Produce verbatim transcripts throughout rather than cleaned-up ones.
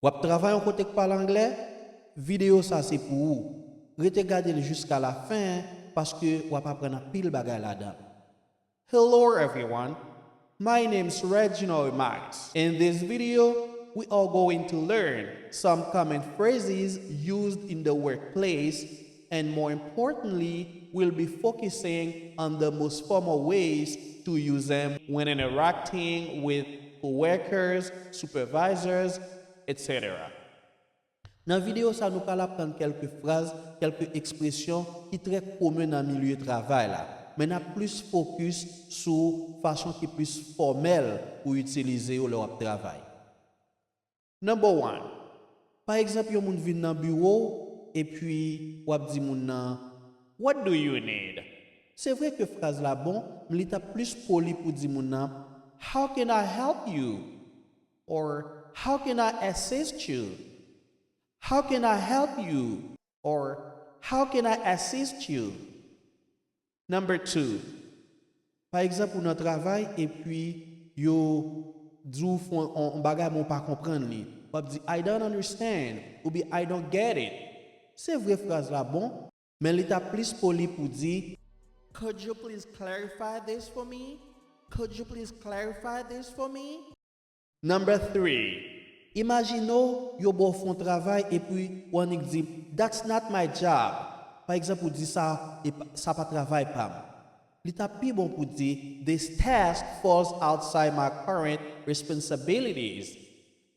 W ap travay yon kote k pale anglè? Videyo sa se pou ou. Rete gade l jiska lafen paske w ap aprann anpil bagay ladan l. Hello everyone, my name is Reginald Max. In this video, we are going to learn some common phrases used in the workplace, and more importantly, we'll be focusing on the most formal ways to use them when interacting with coworkers, supervisors, et cetera. Nan videyo sa, nou pral aprann kèlke fraz, kèlke ekspresyon ki trè komen nan milye travay la, men n ap plis fokis sou fason ki plis fòmèl pou w itilize yo lè w ap travay. Number one, pa egzanp, yon moun vin nan biwo w epi w ap di moun nan, "What do you need?" Se vre ke fraz la bon, men li t ap plis poli pou di moun nan, "How can I help you?" or "How can I assist you?" "How can I help you?" or "How can I assist you?" Number two, pa egzanp, ou nan travay epi yo di w fè yon, yon bagay men w pa konprann li. W ap di, "I don't understand," oubyen "I don't get it." Se vre fraz la bon, men li t ap plis poli pou di, "Could you please clarify this for me? Could you please clarify this for me?" Number three, imajine w yo ba w fè yon travay epi w annik di, "That's not my job." Pa egzanp, ou di, "Sa, e pa, sa pa travay pa m." Li t ap pi bon pou di, "This task falls outside my current responsibilities."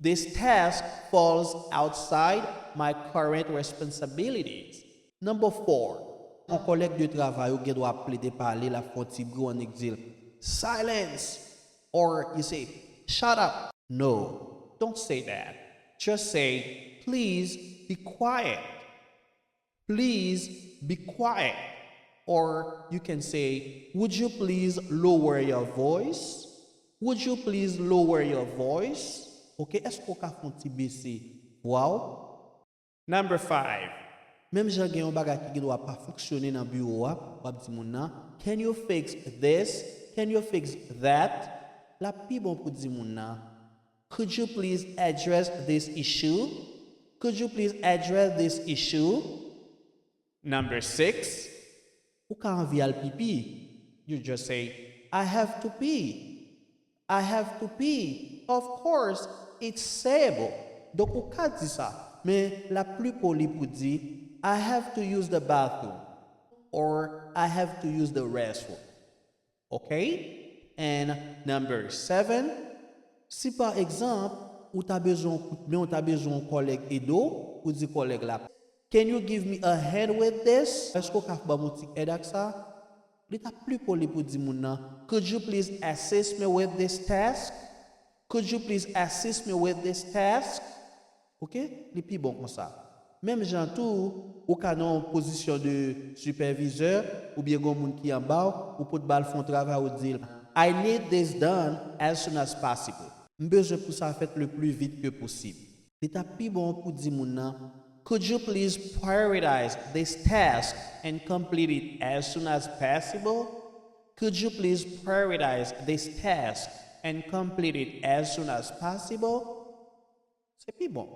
"This task falls outside my current responsibilities." Number four, yon kòlèg de travay ou gen dwa ap plede pale, l ap fè yon ti bri, w annik di l, "Silence!" Or you say, "Shut up!" No, don't say that. Just say, "Please be quiet." "Please be quiet." Or you can say, "Would you please lower your voice?" "Would you please lower your voice?" Ok, èske w ka fè yon ti bese vwa w? Number five. Menm jan gen yon bagay ki gen dwa pa fonksyone nan biwo a, w ap di moun nan, "Can you fix this? Can you fix that?" L ap pi bon pou di moun nan, "Could you please address this issue? Could you please address this issue?" Number six, ou ka anvi al pipi. You just say, "I have to pee. I have to pee." Of course, it's sayable. Donk, ou ka di sa, men l ap pli poli pou di, "I have to use the bathroom," or "I have to use the restroom." Ok? And number seven, si pa egzanp, ou ta bezwen yon kout men, ou ta bezwen yon kòlèg ede w, ou di kòlèg la, "Can you give me a hand with this?" Èske w ka ban m yon ti èd ak sa? Li t ap pli poli pou di moun nan, "Could you please assist me with this task? Could you please assist me with this task?" Ok? Li pi bon konsa. Menm jan tou, ou ka nan yon pozisyon de sipèvizè, oubyen gen yon moun ki anba w, ou pot ba l fè yon travay, ou di l, "I need this done as soon as possible." M bezwen pou sa fèt le pli vit ke posib. Li t ap pi bon pou di moun nan, "Could you please prioritize this task and complete it as soon as possible? Could you please prioritize this task and complete it as soon as possible?" Se pi bon.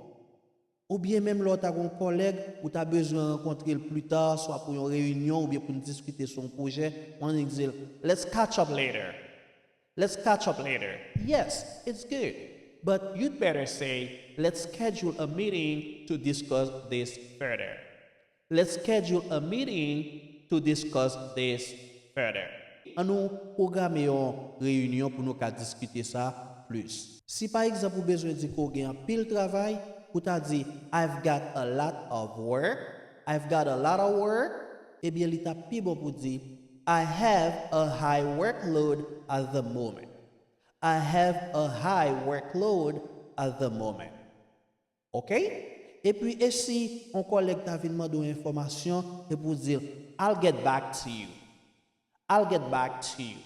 Oubyen menm lè w ta gen yon kòlèg, ou ta bezwen rankontre l pli ta, swa pou yon reyinyon, oubyen pou n diskite sou yon pwojè, w annik di l, "Let's catch up later." "Let's catch up later." Yes, it's good. But you'd better say, "Let's schedule a meeting to discuss this further." "Let's schedule a meeting to discuss this further." An nou pwograme yon reyinyon pou nou ka diskite sa plis. Si pa egzanp ou bezwen di ke w gen anpil travay, ou ta di, "I've got a lot of work." "I've got a lot of work." Ebyen, li t ap pi bon pou di, "I have a high workload at the moment." "I have a high workload at the moment." Ok? Epi, e si yon kòlèg ta vin mande w enfòmasyon, epi w di l, "I'll get back to you. I'll get back to you."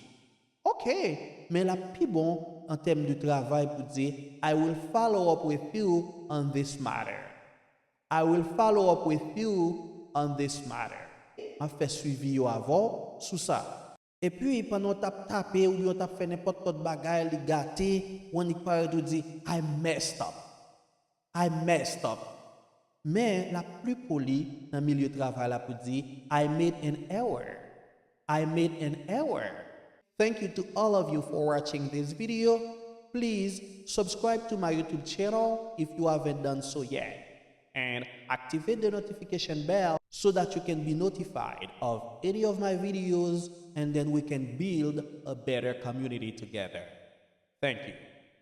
Ok, men l ap pi bon an tèm de travay pou di, "I will follow up with you on this matter." "I will follow up with you on this matter." M ap fè swivi yo avè w sou sa. Epi, pandan w t ap tape oubyen w t ap fè nenpòt lòt bagay, li gate, w annik parèt ou di, "I messed up." I messed up. Men l ap pli poli nan milye travay la pou di, I made an error. I made an error. Thank you to all of you for watching this video. Please subscribe to my YouTube channel if you haven't done so yet. And activate the notification bell so that you can be notified of any of my videos, and then we can build a better community together. Thank you.